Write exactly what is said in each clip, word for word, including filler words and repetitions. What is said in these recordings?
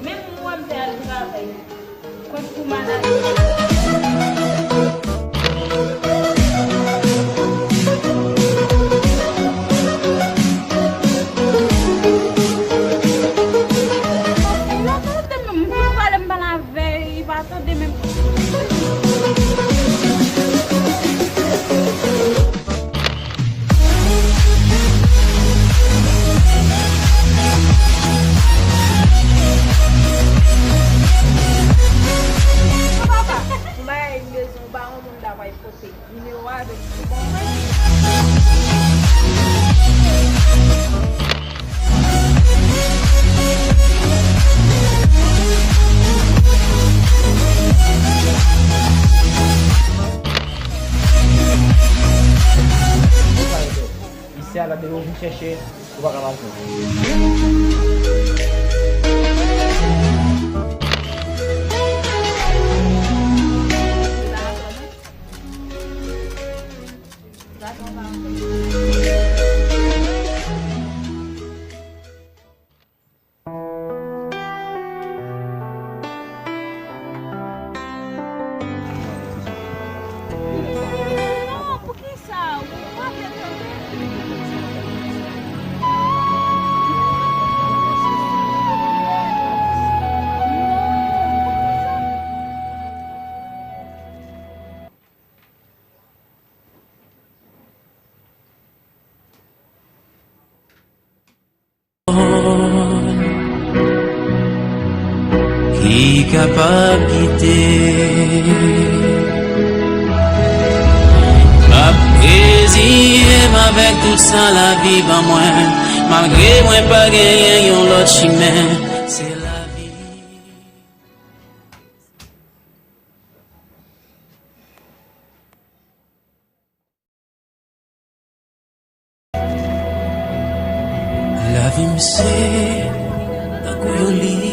Menm mwen, m te al travay. Kont pou manadjè. Li pa tande menm, m fin pale, m pale avè l, li pa tande menm. Papa, yon bagay m bezwen, ou pa yon moun ta pral pote nimewo a, epi ou konprann. Isi a la, depi w vin chèche, ou pa ka pa jwenn. Non, poukisa? Ou pa vle tande? Ki kapab kite. M ap reziye m avèk tout sa lavi ban mwen, malgre mwen pa genyen yon lòt chimen. Se lavi. Lavi m se tankou yon liv.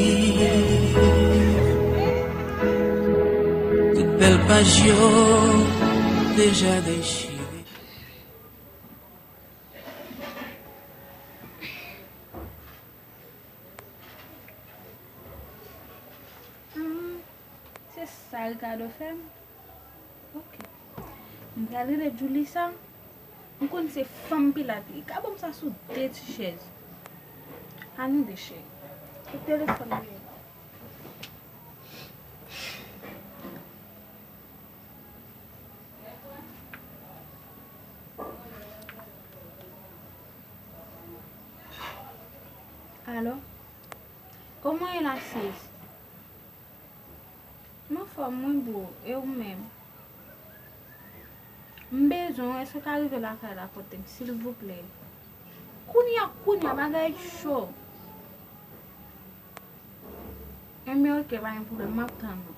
Tout bèl paj yo deja dechire. Hmm, se sa Ricardo fè m? Ok. M pral rele Julissa. M konn se fanm pilat li. Ka ban m sa sou de ti chèz. Ann de cheri. Se telefòn mwen ye. Alo? Kòman w ye la, sis? M anfòm wi boo, e ou menm? M bezwen w, èske w ka rive lakay la kote m, silvouplè? Kounye a, kounye a, bagay cho. Enben, ok, pa gen pwoblèm, m ap tann ou.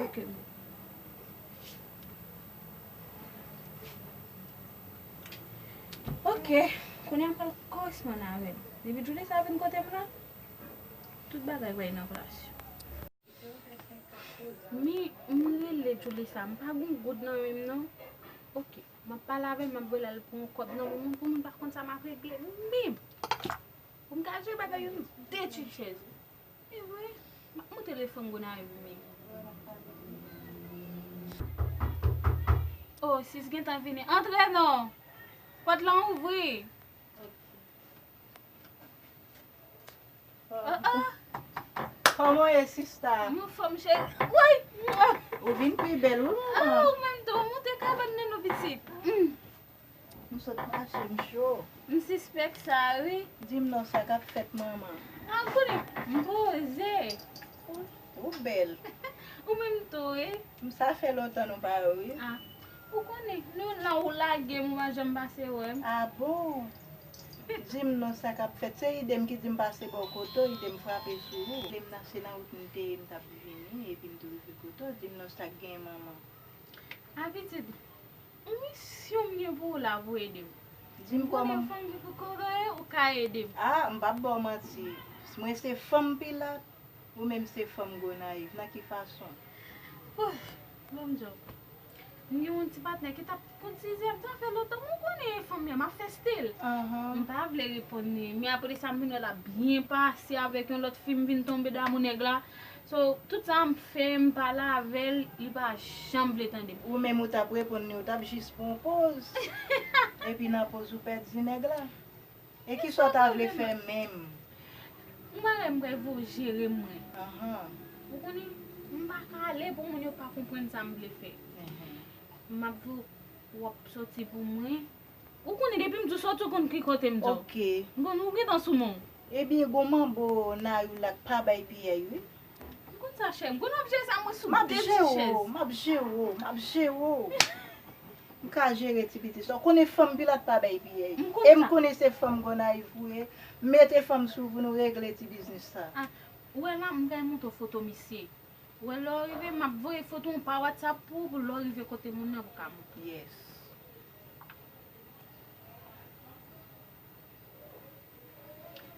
Ok, boo. Ok, kounye a m pral koresponn avè l. Depi Julissa vin kote m la, tout bagay pral nan plas yo. Men, m rele Julissa, m pa gon goud nan men m non. Ok, m ap pale avè l, m ap voye l al pran yon kòb nan men moun pou moun pa konn sa m ap regle menm. Pou m ka jere bagay yo, m de ti chèz. E vre, m ap moute lefrangonav menm. Oh, sis gentan vini. Antre non. Pòt lan ouvri. Oh, oh. Kòman w ye, sista? M anfòm, cheri. Woy! Ou vin pi bèl, wi, manman. Ah, ou menm tou, moute kabann nan non, pitit. Mm. M sot mache, m cho. M sispèk sa, wi. Di m non, sa k ap fèt, manman? Ah, m konnen. M poze. Ou, ou bèl. Ou menm tou, wi. M sa fè lontan nou pa wè, wi. Ah. Ou konnen, nou la ou lage m, ou pa janm pase wè m. A bon? Di m non, sa k ap fèt? Se ide m ki di m pase bò kote w, ide m frape sou ou. Ide m nan se nan wout m te ye, m t ap vini, epi m te rive kote w. Di m non, sa k gen manman. Abitid, misyon m gen pou ou la pou ede m. Di m kòman. Ou konnen fanm ki pou kore, ou ka ede m. A, m p ap ba w manti. Mwen se fanm Pilat. Ou menm se fanm Gonayiv, nan ki fason? Bon, bon, m di w, m gen yon ti patnè ki t ap koutize m, sa fè lontan, ou konnen fanm nan, m ap fè stil. M pa vle reponn li, men apre sa, m vin wè l ap byen pase avèk yon lòt fi, m vin tonbe damou nèg la. So, tout sa m fè, m pale avè l, li pa janm vle tande m. Ou menm ou t ap reponn li, ou t ap jis pran yon poz. Epi nan poz ou pèdi nèg la. E kisa w ta vle fè menm? M bagay m pral voye jere mwen. Ou konnen, m pa ka ale pou moun yo pa konprann sa m vle fè. M ap voye w ap soti pou mwen. Ou konnen depi m di w soti, ou konn ki kote m di w. Ok. M konn ou gentan sou men w. Ebyen, gon manbo Nayou la k pa bay piyèy, wi. M konn sa, chè. M konn w ap jere sa, mwen sou de ti chèz. M ap jere w, m ap jere w, m ap jere w. M ka jere ti pitit sa. Ou konnen fanm Pilat pa bay piyèy. E m konnen se fanm Gonayiv ou ye. Mete fanm sou ou pou nou regle ti biznis sa. A, ou wè la, m pral montre w foto misye. Ou wè lè w rive, m ap voye foto w pa WhatsApp pou ou, pou lè w rive kote moun nan pou w ka montre. Yes.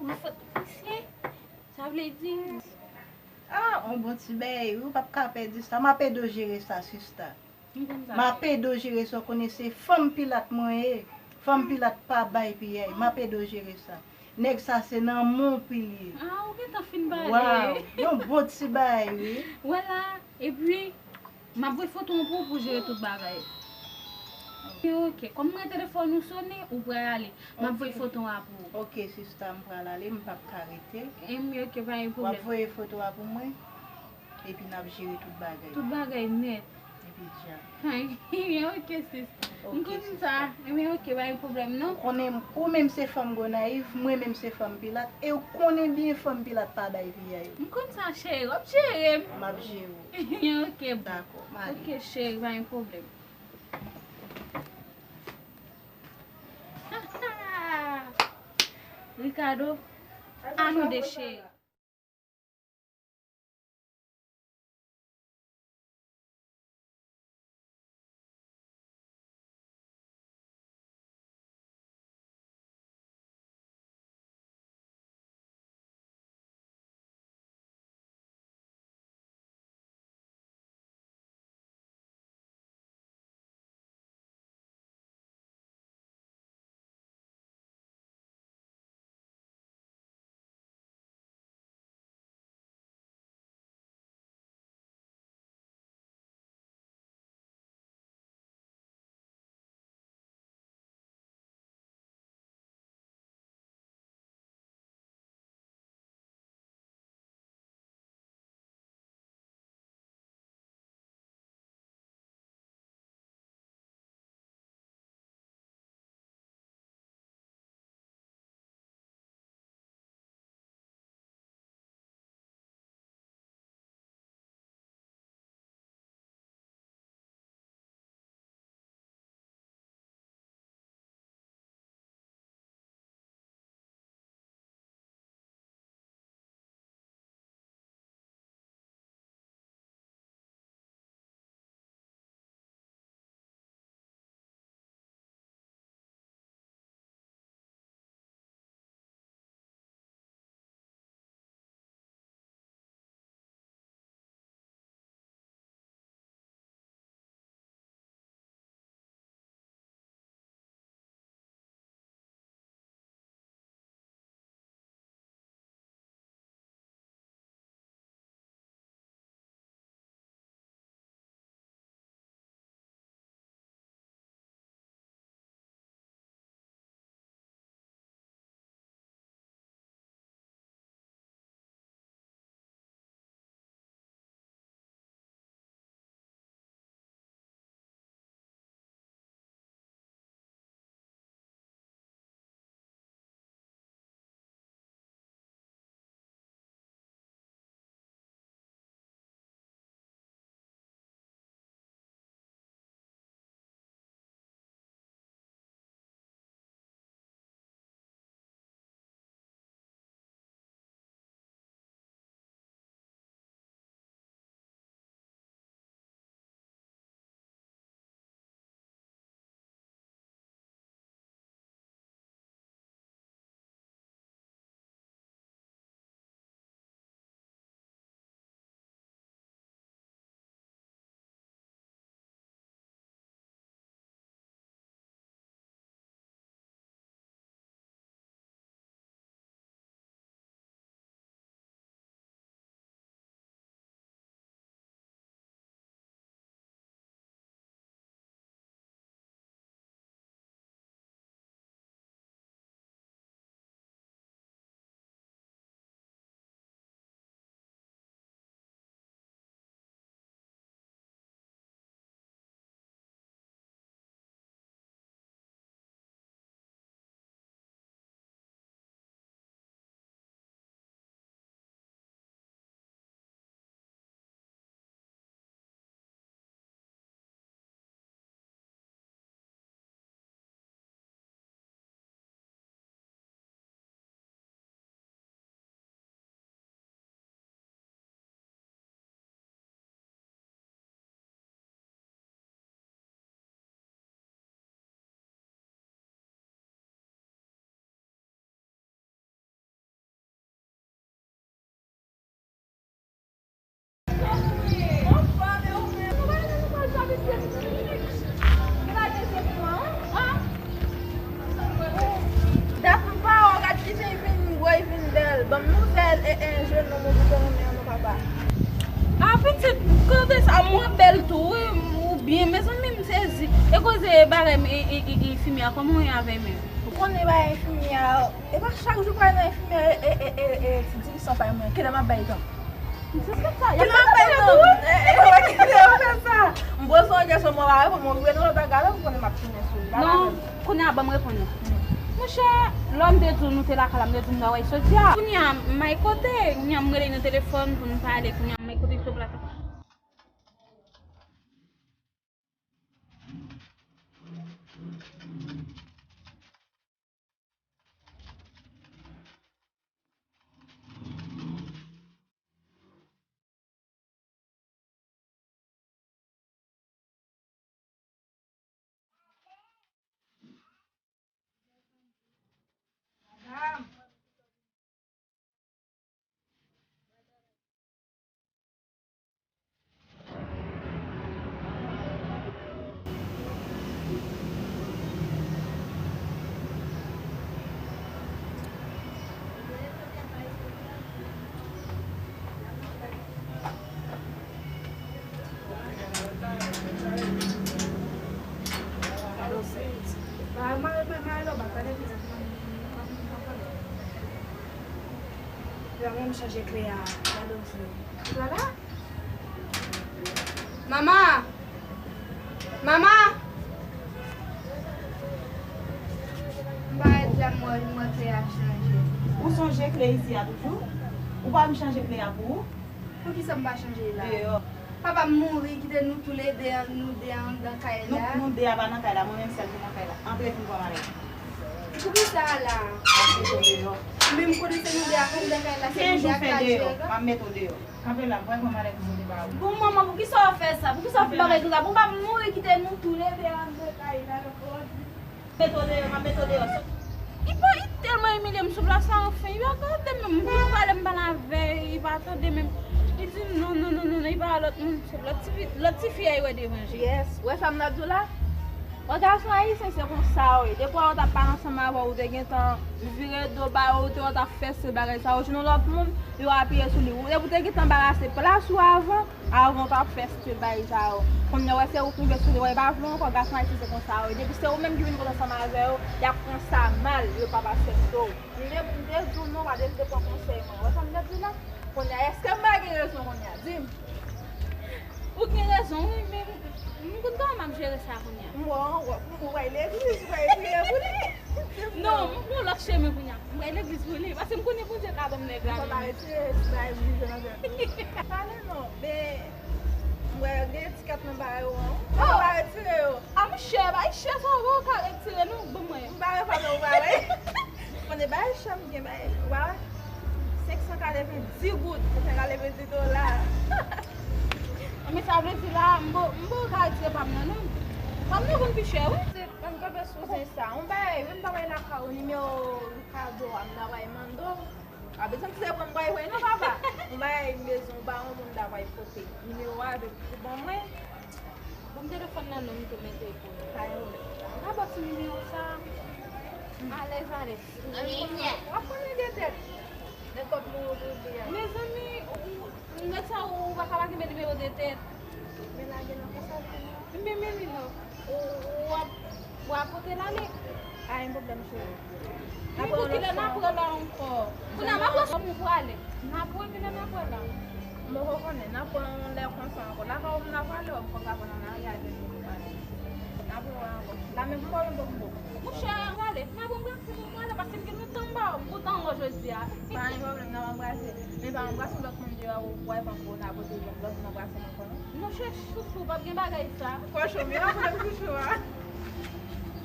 Yon foto misye, sa vle di. A, yon bon ti bagay, wi, ou p ap ka pèdi sa. M ap ede w jere sa, sista. M ap ede w jere sa, w konnen se fanm Pilat mwen ye. Fanm Pilat pa bay piyèy. M ap ede w jere sa. Nèg sa se nan men w pou l ye. A, ou gentan fin pale. Waw, yon bon ti bagay, wi. Wè la, epi, m ap voye foto an pou ou pou jere tout bagay. Ok, kòm mwen telefòn ou sone, ou pral ale. M ap voye foto a pou ou. Ok, sista, m pral ale, m p ap ka rete. Enben, ok, pa gen pwoblèm. W ap voye foto a pou mwen, epi n ap jere tout bagay. Tout bagay nèt. Epi dja. Enben, ok, sis. M konn sa. Enben, ok, pa gen pwoblèm, non. Ou konnen, ou menm se fanm Gonayiv, mwen menm se fanm Pilat, e ou konnen byen fanm Pilat pa bay piyay. M konn sa, cheri, w ap jere m. M ap jere w. Ok, bon. Dakò, m ale. Ok, cheri, pa gen pwoblèm. Ricardo, a nou de, cheri. Ah, pitit, kote sa, mwen bèl tou, wi, ou byen, mezanmi, m sezi. E koze bagay, e, e, e, enfimyè a, kòman w ye avè l menm? Ou konnen bagay enfimyè a, e pa chak jou pral nan enfimyè, e, e, e, e, ti divisan pa mwen, kilè m ap bay tan? Se sa, y ap bay tan. E, e, e, kite yo fè sa. M poze yon kesyon, mwen pa reponn, mwen vire nan lòt bagay, m konnen m ap tounen sou li. Non, kounye a, ban m reponn ou. Monchè, lè m te di w nou te lakay la, m te di w m ta wè l soti a. Kounye a, m ay kote, kounye a, m rele nan telefòn pou n pale, kounye a, m ay kote sou plas la. Mwen menm chanje kle a, gade yon jwe. Lala? Mama! Mama! M pa wè di a m wè, m wè kle a chanje. Ou sonje kle isi a toujou? Ou pa wè m chanje kle a pou ou? Poukisa m pa chanje la? Deyò. Papa m mouri, kite nou toulede, nou de anndan kay la. Nou, nou de a pa nan kay la, mwen menm sèl ki nan kay la. Antre vin pran malèt. Poukisa la? M ap mete w deyò. Men m konnen se nou de a k anndan kay la, se nou de a k ka jere. Kenz jou fè deyò, m ap mete w deyò. Kanpe la, m pral pran malèt m pote ba ou. Bon, manman, poukisa w fè sa? Poukisa w fè bagay konsa? Bon, m ap mouri kite nou toulede anndan kay la, Lòd. Mete w deyò, m ap mete w deyò. Li pa, li tèlman imilye m sou plas la, anfen, li pa tande menm. M vin pale, m pale avè l, li pa tande menm. Li di non, non, non, non, non, li pa wè lòt moun. Lòt ti fi, lòt ti fi a, li wè devan je l. Yes, wè sa m t ap di w la? Wè gason ayisyen se konsa yo ye. Depi w t ap pale ansanm avè w, ou te gentan vire do ba yo, ou te wè w t ap fè se bagay sa yo. Ou jwenn yon lòt moun, yo apiye sou li. Ou, depi w te gentan anbarase plas ou avan, avan w t ap fè se bagay sa yo. Kounye a, wè se ou k rive sou li, wè, yo pa vle w ankò, gason ayisyen se konsa yo ye. Depi se ou menm ki vin kote ansanm avè yo, y ap pran sa mal, yo p ap aksepte w. M te, m te di w non, pa deside pran konsèy mwen. Wè sa m te di w la? Kounye a, èske m pa gen rezon kounye a? Di m. Ou gen rezon, wi, men m, m konn kòman m ap jere sa kounye a. M wè, m wè, m wè legliz, m wè priye pou li. Non, m pran lòt chemen kounye a. M pral legliz pou li, paske m konnen Bondye ka ban m nèg la. Fò pa retire ti bagay blize nan tèt ou. Pale non, men m wè gen etiket nan bagay ou an. Fò pa retire yo. A monchè, bay chè sa ou ka retire non, ban mwen. M pa wè fanm nan ou pa wè. Konnen bay chè m gen bay, ou pa wè? Senk san katrevenndis goud, senk san katrevenndis dola. Men sa vle di la, m bo, m bo ka retire pa m nan non. Pa m nan konn pi chè, wi. Mwen kanpe sou zen sa. Yon bagay, menm pa bay lakay ou, nimewo kado a, m ta bay mande w. A bezwen ti telefòn m bay vre non, papa. Yon bagay m bezwen, yon bagay yon moun ta bay pote. Nimewo a, epi pou ban mwen. Bon, m telefòn nan non, m tou mete pou ou. Pa gen pwoblèm. N a ba ti nimewo sa. Alèz, alèz. W ap konnen de tèt. Nenpòt moun ou vle a. Mezanmi, ou, ou, nèg sa ou pa ka pa kenbe nimewo de tèt. Men lage nan konsa pou mwen. Men, men li non. Ou, ou ap, w ap pote l ale. Pa gen pwoblèm, cheri. N ap pran lòt fwa. Kilè n ap pran la ankò? Kounye a m ap pran sòm ou pou ale. N ap wè kilè n ap pran la. M poko konnen. N ap pran yon lè konsa ankò. Lakay ou m n ap ale, w ap konn ka pran nan lari a, gen moun pou pale. N ap wè ankò. La menm pou mwen, menm pou mwen. Monchè, w ale. N ap pran Se pou mwen la, paske m gen lontan m pa wè w, m kontan wè w jodi a. Pa gen pwoblèm, n ap anbrase. Men pa anbrase yon lòt moun deyò, ou wè pa m bon, n a pote yon lòt moun anbrase m ankò non. Monchè, sousou, p ap gen bagay sa. Kòchon, men pa pwoblèm sousou a.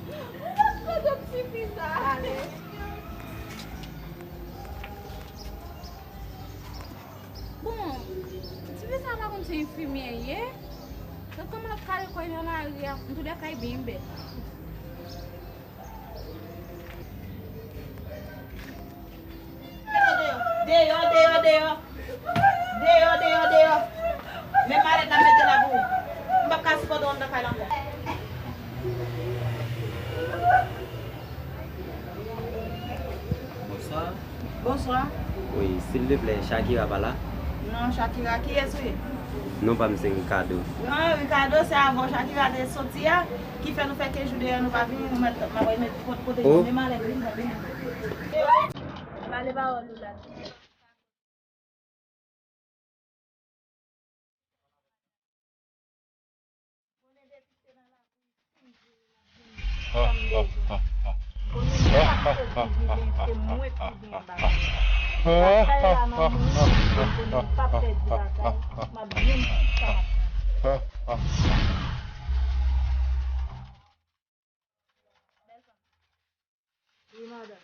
Ou pa t konnen ti fi sa. Ale. Bon, ti fi sa pa konn se enfimyè l ye. Donk kòman l ap kale kò l nan lari a? Antoulèka, li byen bèl. Deyò, deyò, deyò. Deyò, deyò, deyò. Men malèt la mete la pou ou. M p ap ka sipòte w anndan kay la ankò. Bonswa. Bonswa. Wi, silvouplè, Shakira pa la? Non, Shakira, kiyès ou ye? Non pa m se Ricardo. Non, Ricardo, se avè w Shakira te soti a, ki fè nou fè kenz jou deyò nou pa vini, nou mèt, m ap met pot kote. Oh. Vini, m ale, vini, vini. Pale pawòl ou la. Wi, madanm.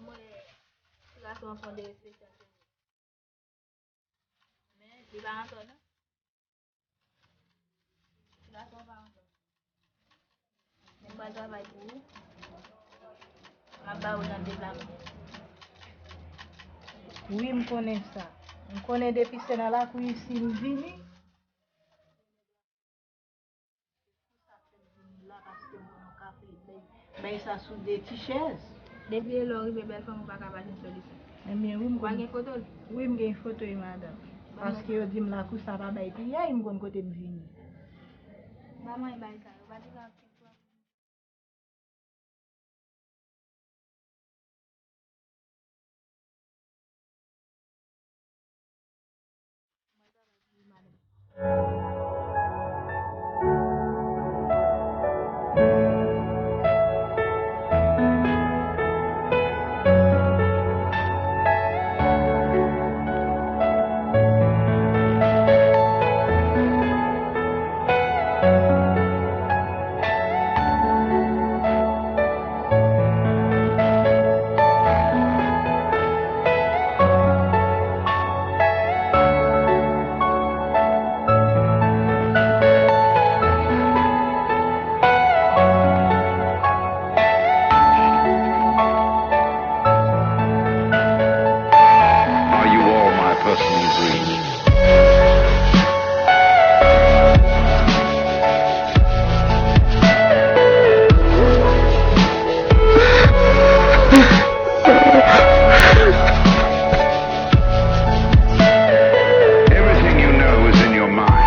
Mwen, ti gason an fè yon derespektasyon. Men, li pa antan, non. Ti gason an pa antan. Men m pral travay pou ou. M ap ba ou nan de la men. Wi, m konnen sa. M konnen depi se nan lakou isi m vini. Bay sa sou de ti chèz. Depi e lè w rive bèl fanm, ou pa ka pa jwenn solisyon. Ebyen, wi, m konn. Ou pa gen foto l? Wi, m gen foto l, madanm. Paske yo di m lakou sa pa bay piyay, m konn kote m vini. Ba mwen bay sa yo, pa di sa. Are you all my personal dreams? Everything you know is in your mind.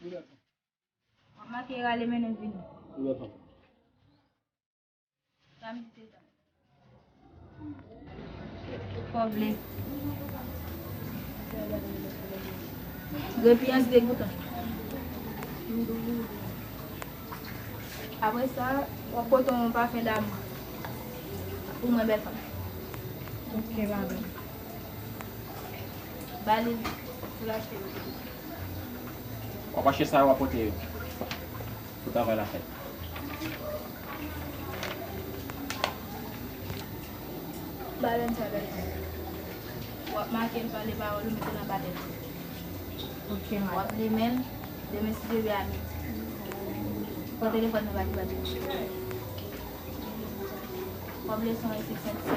W ap make rale mennen vini. Sa m di se sa. Fò vle. Repiyans degoutan. Apre sa, w ap pote yon pafen damou pou mwen, bèl fanm. Ok, madanm. Ba li pou l achte yo. W ap achte sa, w ap pote yo pou travay la fèt. Ba l sa, bèl fanm. W ap make l, pale pawòl ou, mete l anba tèt ou. Ok, madanm. W ap limen l, demen si Dye vle a midi. Pran telefòn nan, ba li, ba li. W ap lese yon S M S.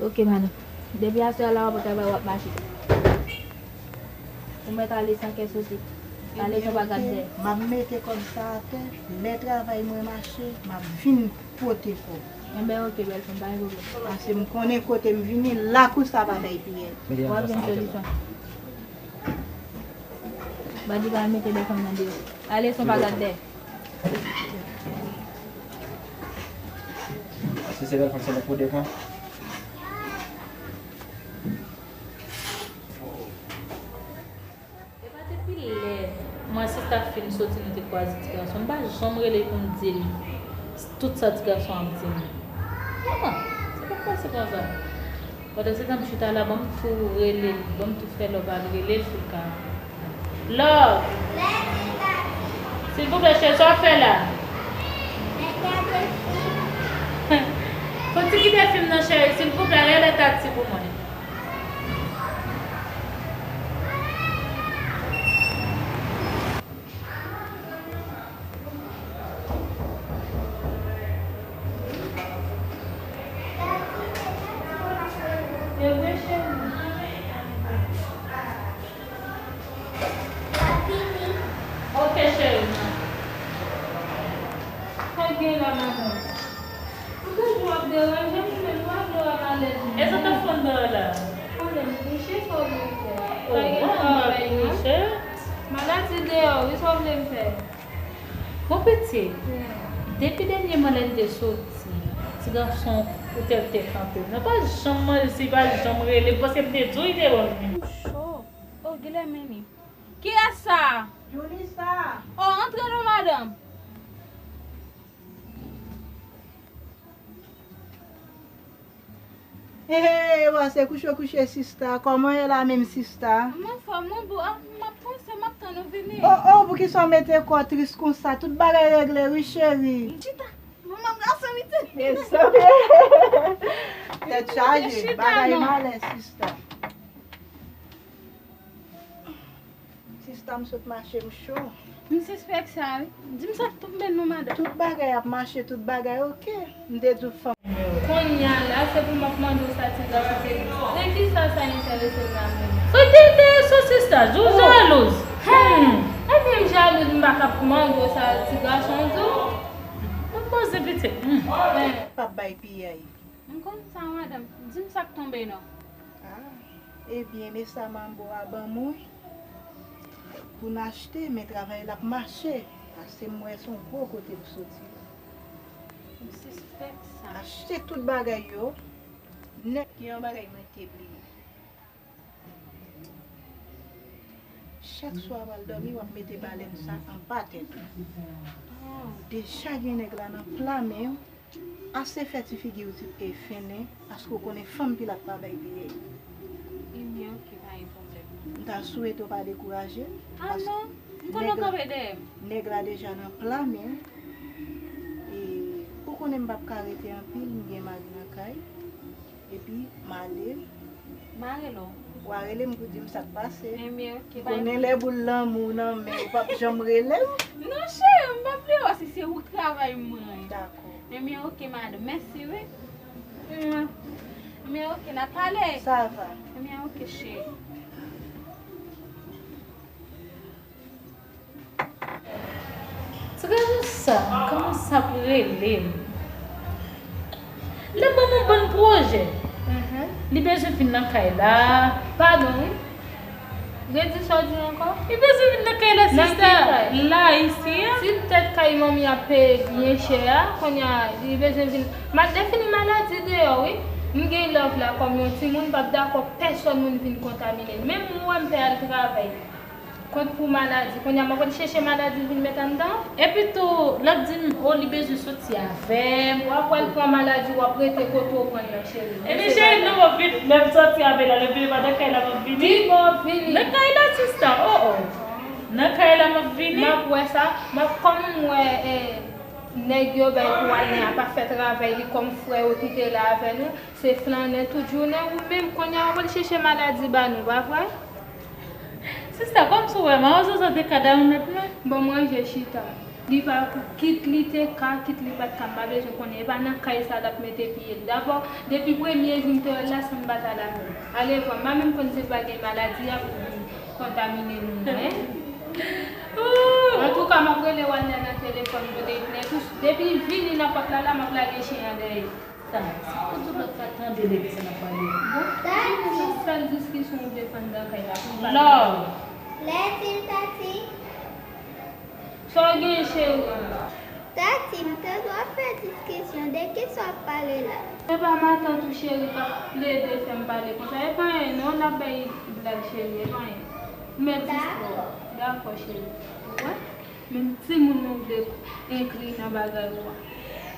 Ok, madanm. Depi aswè a la w ap travay, w ap mache. Ou mèt ale san kè sote. Ale san pa gad dèyè. M ap mete kòb sa atè. Lè travay mwen mache, m ap vin pote kòb. Enben, ok, bèl fanm, pa gen pwoblèm. Paske m konnen kote m vini, lakou sa pa bay piyay. W ap jwenn solisyon. Bandi pa mete bèl fanm nan deyò. Ale san pa gad dèyè. Si se bèl fanm, se lòt kote pran. E pa depi lè mwen asiste ap fin soti nou te kwaze ti gason, m pa janm rele l pou m di l tout sa ti gason ap di m. Manman, se pa pase konsa. Pandan se tan m chita la, ban m tou rele l, ban m tou fè Love al rele l pou l ka. Love! Silvouplè, cheri, sa w ap fè la? Fò w ti kite fim nan, cheri, silvouplè, rele tati pou mwen. Ok, cheri. Sa gen la, madanm? Ou toujou ap deranje m, ou menm ou ap vle w ap alèz mwen. E sa t ap fè w anndan an la? Madanm, kouche sa w vle m fè. Oh, pa gen travay non. Maladi deyò, wi, sa w vle m fè? Bon pitit, depi dènyèman lè n te soti, ti gason ou te te kanpe. Nan pa janm manje, li pa janm rele, paske m te di w li te wè m. Ou cho. Oh, Guilhermine. Kiyès sa? Julissa. Oh, antre non, madanm. Hey, hey, hey, wa se kouche kouche sista. Kòman ye la menm sista? Mwen fò mwen bon, ah, m ap panse, m ap tann ou vini. Oh, oh, poukisa w mete kò w tris konsa? Tout bagay regle wi cheri. Chita. Manman gason wi ti. Tèt chaje, bagay malè sista. Sista m sot mache m cho. M sispèk sa wi. Di m sa k tonbe non madanm. Tout bagay ap mache, tout bagay oke. M te di w fanm. Kounye a la, se pou m ap mande w sa ti gason te di. De kisa sa enterese l la menm? Sa te enterese w sista? Di w jalouz. Ebyen m jalouz, m pa ka ap mande w sa ti gason di w. Mwen poze pitit. P ap bay piyay. M konn sa madanm. Di m sa k tonbe non. Ah, ebyen, men sa manbo a ban mwen pou n achte, men travay la ap mache, paske m wè se yon gwo kote l soti. M sispèk sa. Achte tout bagay yo nèt. Gen yon bagay mwen te bliye. Chak swa w al dòmi, w ap mete balèn sa anba tèt ou. Deja gen nèg la nan pla men w. Ase fè ti figi w ti e fennen, paske w konnen fanm pilat pa bay piyay. Ebyen, oke, pa gen pwoblèm. M ta swete w pa dekouraje, paske nèg la deja nan pla men w. E ou konnen m p ap ka rete anpil, m gen mari nan kay. Epi, m ale. M a rele w. W a rele m pou di m sa k pase. Ebyen, oke, bay. Konnen lè boul lanmou nan men w, w p ap janm rele m? Non, cheri, m p ap rele w si se ou k travay mwen. Dakò. Ebyen, oke, madanm. Mèsi, wi. Ebyen, oke, n a pale. Sa va. Ebyen, oke, cheri. Ti gason sa, kòman sa ap rele m? L ap ban m yon bann pwojè. Li bezwen vin nan kay la. Padon, wi. Redi sa w di ankò? Li bezwen vin nan kay la, sista. La, isi a. Ti tèt kay manmi ap peye byen chè a, kounye a, li bezwen vin. M ap defini maladi deyò, wi. M gen Love la kòm yon timoun, m p ap dakò pèsonn moun vin kontamine l. Menm mwen, m pè al travay. Kont pou maladi. Kounye a m ap al chèche maladi vin met anndan. Epi tou, l ap di m, o, li bezwen soti avè m. W ap al pran maladi, w ap rete kote w pran l nan, cheri. Ebyen, cheri, non, m ap vini. Lè m soti avè l la, lè m vini, pa nan kay la, m ap vini. Di m ap vini. Nan kay la, sista. O, o. Nan kay la, m ap vini. M ap wè sa. M ap, kòm m wè, eh, nèg yo bay pou Allen a pa fè travay li kòm frè yo ki te la avè nou. Se flannen tout jounen, ou menm kounye a w ap al chèche maladi ba nou, pa vre? Sista, kòmsi w wè mawozo sa te ka dawonnèt mwen? Bon, m ranje chita. Li pa, kit li te ka, kit li pa t ka, m pa bezwen konnen. E pa nan kay sa l ap mete pye l. Dabò, depi premye jou m te wè l la, san m pa t al avè l. Alevwa, m pa menm konn si l pa gen maladi a pou vin kontamine nou, non. Antouka, m ap rele Walner nan telefòn pou depi, depi l vini nan pòt la, la, m ap lage chen an dèyè. Sa, se pou tout lòt ka tande de kisa n ap pale. Bon, ki pou nou fè diskisyon ou vle fè anndan kay la pou nou pale. Love. Lètil, Tati. Sa w gen, cheri? Tati, m te dwe fè diskisyon de kisa w ap pale la. Se pa matant ou, cheri, k ap plede fè m pale konsa. E pa anyen non, n ap bay blag, cheri, e pa anyen. Mèt zistwa. Dakò, cheri. Ou wè? Menm timoun nou vle enkli nan bagay ou a.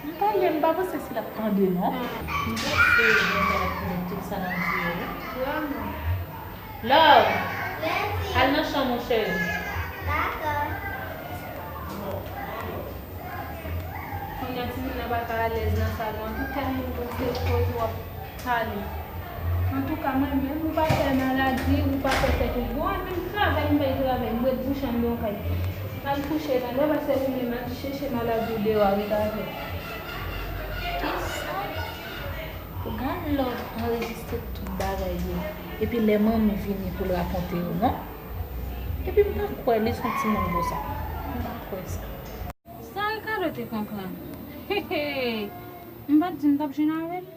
M pale, m pa panse si l ap tande, non. M panse Jean-Jacques ap tande tout sa n ap di yo, wi. Love, al nan chanm ou, cheri. Dakò. Kounye a, timoun nan pa ka alèz nan salon an, tout tèlman w panse koze w ap pale. Antouka, mwen menm, ou pa fè maladi, ou pa fè tèt ou. Bon, mwen menm, travay, m bay travay, m ret bouch anndan yon kay. M al kouche nan lè, paske ou menm al chèche maladi w deyò avèk afè. Kisa? Pou Grand Love anrejistre tout bagay yo. Epi lè manmi vini pou l rakonte yo, non? Epi m pa kwè li se yon timoun bosa. M pa kwè sa. Sa Ricardo te konprann. M pa t di m t ap jwenn avè l.